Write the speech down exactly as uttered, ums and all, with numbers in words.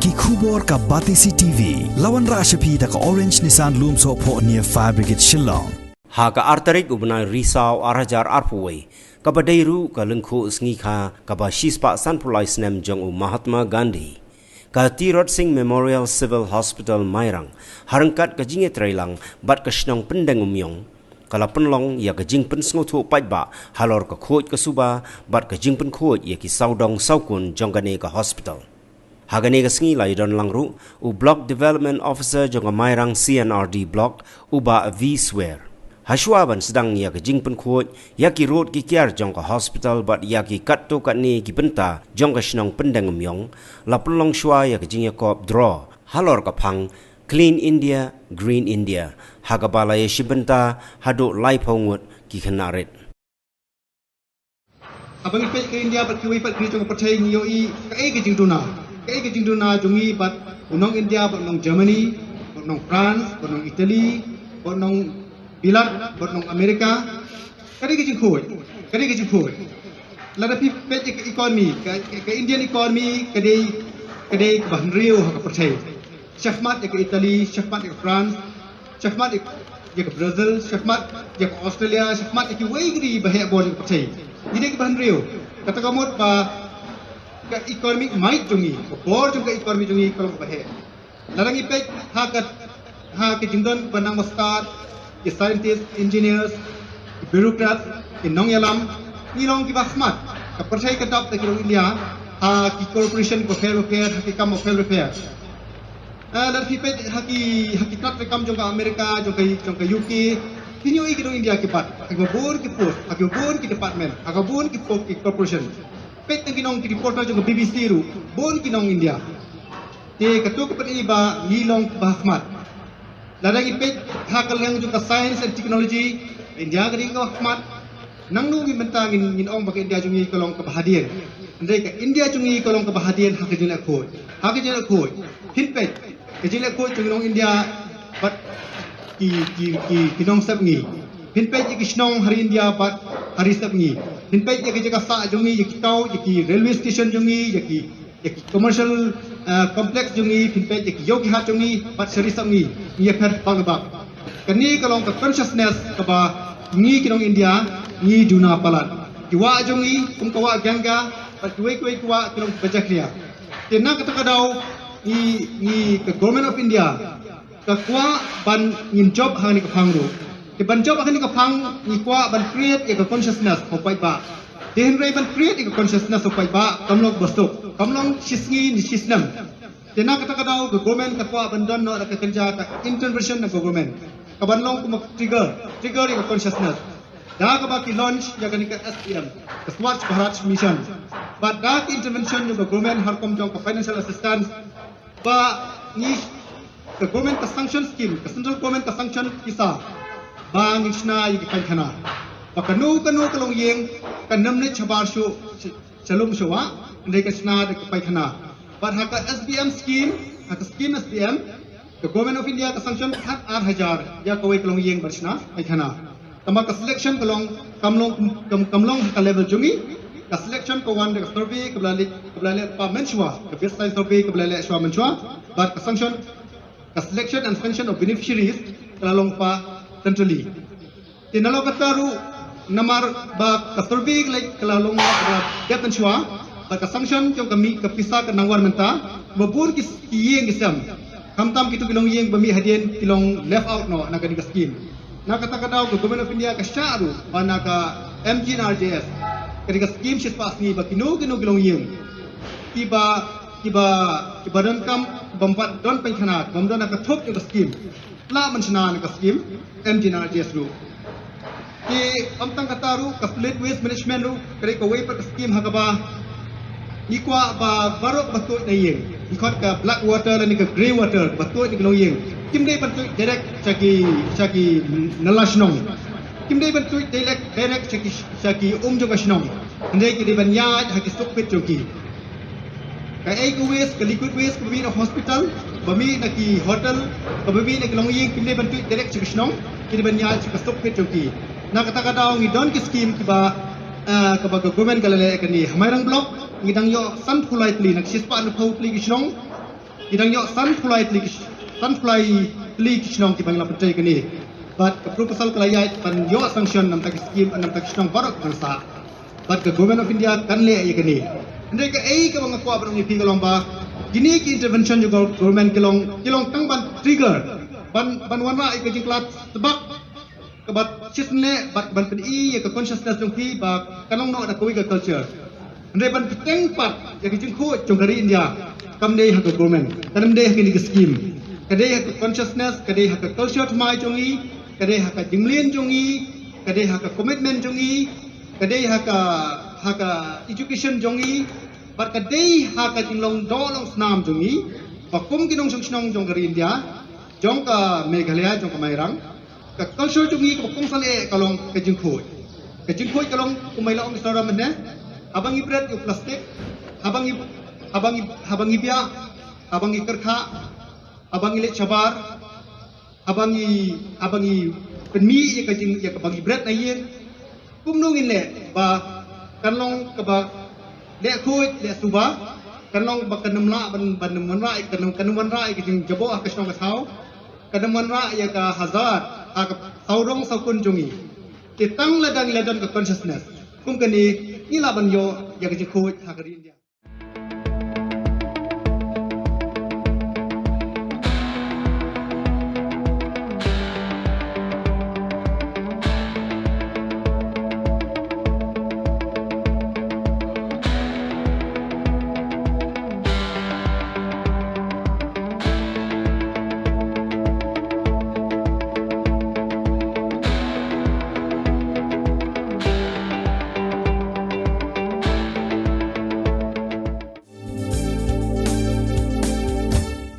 Ki khubor ka Batesi T V, la wanrah sha phi da ka Orange Nissan Lumsohphoh near Fire Brigade Shillong. Ha ka ar tarik u bnai Risaw ar hajar arphew wei, kaba dei ruh ka lyngkhuh sngi kha kaba shispah sanphew lai snem jong u Mahatma Gandhi, ka Tirot Singh Memorial Civil Hospital Mairang, ha ryngkat ka jingïatreilang bad ka shnong Pyndengumiong, ka la pynlong ïa ka jingpynsngewthuh paidbah halor ka khuid ka suba bad ka jingpynkhuid ïa ki sawdong sawkun jong kane ka hospital. Ha kane ka sngi la ïadon lang ruh u Block Development Officer jong ka Mairang C and R D Block, u Bah V Swer. Hashwa ban sdang ïa ka jingpynkhuid ïa ki rud ki kiar jong ka hospital bad ïa ki katto katne ki bynta jong ka shnong Pyndengumiong, la pynlong shwa ïa ka jingïakop draw halor ka phang Clean India, Green India, ha kaba la ïashim bynta haduh laiphew ngut ki khynnah rit. Haba ngi peit ka India bad kiwei pat ki ri jong ka pyrthei, ngi ïohi kaei ka jingduna, kaei ka jingduna jong ngi bad u nong India, bad u nong Germany, bad u nong France, bad u nong Italy, bad u nong Bilat, bad u nong America. Ka dei ka jingkhuid, ka dei ka jingkhuid. Lada phi peit ïa ka economy, ka, ka, ka Indian economy ka dei, ka dei kaba hynriew ha ka pyrthei. Shakhmat ïa ka Italy, shakhmat ïa ka France, shakhmat ïa, ïa ka Brazil, shakhmat ïa ka Australia, shakhmat ïa kiwei ki ri ba heh bor jong ka pyrthei. Ngi dei kiba hynriew. Kata ka mut ba ka economic might jong ngi, ka bor jong ka economy jong ngi ka long kaba heh. Lada ngi peit ha ka, ha ka jingdon ba nang ba stad, ki scientist, engineers, ki bureaucrats, ki nongïalam, ngi long kiba khmat. Ka pyrthei ka dap da ki nong India ha ki corporation bapher bapher, ha ki kam bapher bapher. Ah, lada phi peit ha ki, ha ki tnat treikam jong ka America, jong ka, jong ka U K, phin ïohi ki nong India ki bat ha kiba bun ki post, ha kiba bun ki department, ha kiba bun ki po-, ki corporation. Peit tang ki nong ki reporter jong ka B B C ruh, bun ki nong India. Te kato ka pyni ba ngi long ba khmat. Lada ngi peit ha ka liang jong ka science and technology, India ka dei kaba khmat. Nangno ngi mynta ngin, ngin ong ba ka India jong ngi ka long kaba hadien. Hynrei ka India jong ngi ka long kaba hadien ha ka jingleh khuid. Ha ka jingleh khuid. Phin peit ka jingleh khuid jong ngi nong India bad ki, ki, ki, ki nongsep ngi. Phin peit ïa ki shnong ha ri India bad ha ri sep ngi. Phin peit ïa ki jaka sah jong ngi, ïa ki thaw, ïa ki railway station jong ngi, ïa ki ïa ki commercial, eh, complex jong ngi, phin peit ïa ki ïew ki hat jong ngi, bad sha ri sep ngi, ngi ïapher bak bak. Kane ka long ka consciousness kaba ngi ki nong India ngi duna palat. Ki wah jong ngi, kum ka wah Ganga, bad kiwei kiwei ki wah ki long kiba jakhlia. Te na kata ka daw ngi, ngi ka Government of India ka kwah ban ngin jop ha kane ka phang ruh. Te ban jop ha kane ka phang ngi kwah ban create ïa ka consciousness ha u paidbah. Te hynrei ban create ïa ka consciousness ha u paidbah kam long kaba suk, kam long shisngi ne shisnem. Te na kata ka daw ka government ka kwah ban don noh da ka kynja ka intervention na ka government, ka ban long kum ka trigger, trigger ïa ka consciousness. Da kaba ki launch ïa kane ka S P M, ka Swachh Bharat Mission. Bad da ka intervention jong ka government ha rukom jong ka financial assistance, ba ngi, ka government ka sanction scheme, ka central government ka sanction pisa ba ngin shna ïa ki paikhana. Ba kano kano ka longïing kan ym leit shabar shuh sha, sha lum sha wah, hynrei kan shna da ki paikhana. Bad ha ka S B M scheme, ha ka scheme S B M, ka Government of India ka sanction khat ar hajar ïa kawei ka longïing ban shna paikhana. Tangba ka selection ka long, kam long, kam, kam long ha ka level jong ngi. Ka selection ka wan da ka survey kaba la leh, kaba la leh pat mynshuwa, ka baseline survey kaba la leh shuwa mynshuwa. Bad ka sanction, ka selection and sanction of beneficiaries ka la long pat centrally. Te nalor kata ruh, namar ba ka survey ka la, ka la long kaba dep mynshuwa, bad ka sanction jong ka mih, ka pisa ka nang wan mynta, ba bun ki, ki ïing ki sem. Khamtam kito ki longïing ba mih hadien ki long left out noh na kane ka scheme. Na kata ka daw ka Government of India ka shah ruh ba na ka M G N R G S, ka dei ka scheme shispah sngi ba kino kino ki longïing kiba, kiba, kiba donkam, bym pat don paikhana, bym don ha ka thup jong ka scheme, lah ban shna na ka scheme M G N R G S ruh. Te ym tang kata ruh, ka solid waste management ruh ka dei kawei pat ka scheme ha kaba ngi kwah ba baroh ba tuid na ïing, ngi khot ka black water lane ka grey water ba tuid na ki longïing, kim dei ban tuid direct sha ki, sha ki nala shnong. Kim dei ban tuid direct, direct sha ki, sha ki um jong ka shnong. Hynrei ki dei ban ïaid ha ki suk pit jong ki. Kaei ka waste, ka liquid waste kaba mih na hospital, ba mih na ki hotel, kaba mih na ki longïing, kim dei ban tuid direct sha ki shnong, ki dei ban ïaid sha ka suk pit jong ki. Na kata ka daw ngi don ki scheme kiba, eh, kaba ka government ka la leh kane ha Mairang block, ngi dang ïoh sanphew lai tylli na ki shispah hynriewphew tylli ki shnong. Ki dang ïoh san phew lai tylli ki sh-, san phew lai tylli ki shnong kiba ngi la pyntrei kane. Bad ka proposal ka la ïaid ban ïoh sanction na bynta ki skim, na bynta ki shnong baroh kiba sah. Bad ka Government of India kan leh ïa kane. Hynrei kaei kaba nga kwah ban ong ïa phi ka long ba kine ki intervention jong ka government ki long, ki long tang ban trigger, ban, ban wanrah ïa ka jingkylla tbak kaba shisien leh bad ban pyni ïa ka consciousness jong phi ba kan long noh da kawei ka culture. Hynrei ban bteng pat ïa ka jingkhuid jong ka ri India kam dei ha ka government, kam dei ha kine ki skim. Ka dei ha ka consciousness, ka dei ha ka culture thymmai jong ngi, ka dei ha ka jingmlien jong ngi, ka dei ha ka commitment jong ngi, ka dei ha ka, ha ka education jong ngi, bad ka dei ha ka jinglong doh long snam jong ngi ba kum ki nongshong shnong jong ka ri India, jong ka Meghalaya, jong ka Mairang, ka culture jong ngi kaba kongsan eh ka long ka jingkhuid. Ka jingkhuid ka long kumba la ong i Sara mynne, haba ngi bret ïa u plastik, haba ngi, haba ngi, haba ngi biah, haba ngi kyrkhah, haba ngi leit shabar, haba ngi, haba ngi pynmih ïa ka jing, ïa kaba ngi bret na ïing. Kumno ngin leh ba kan long kaba leh khuid leh suba, kan long ba kan ym lah ban, ban ym wanrah, kan ym, kan ym wanrah ïa ka jingjaboh ha ka shnong ka thaw, kan ym wanrah ïa ka hazard ha ka sawdong sawkun jong ngi. Te tang lada ngi la don ka consciousness kum kane, ngi lah ban ïoh ïa ka jingkhuid ha ka ri India.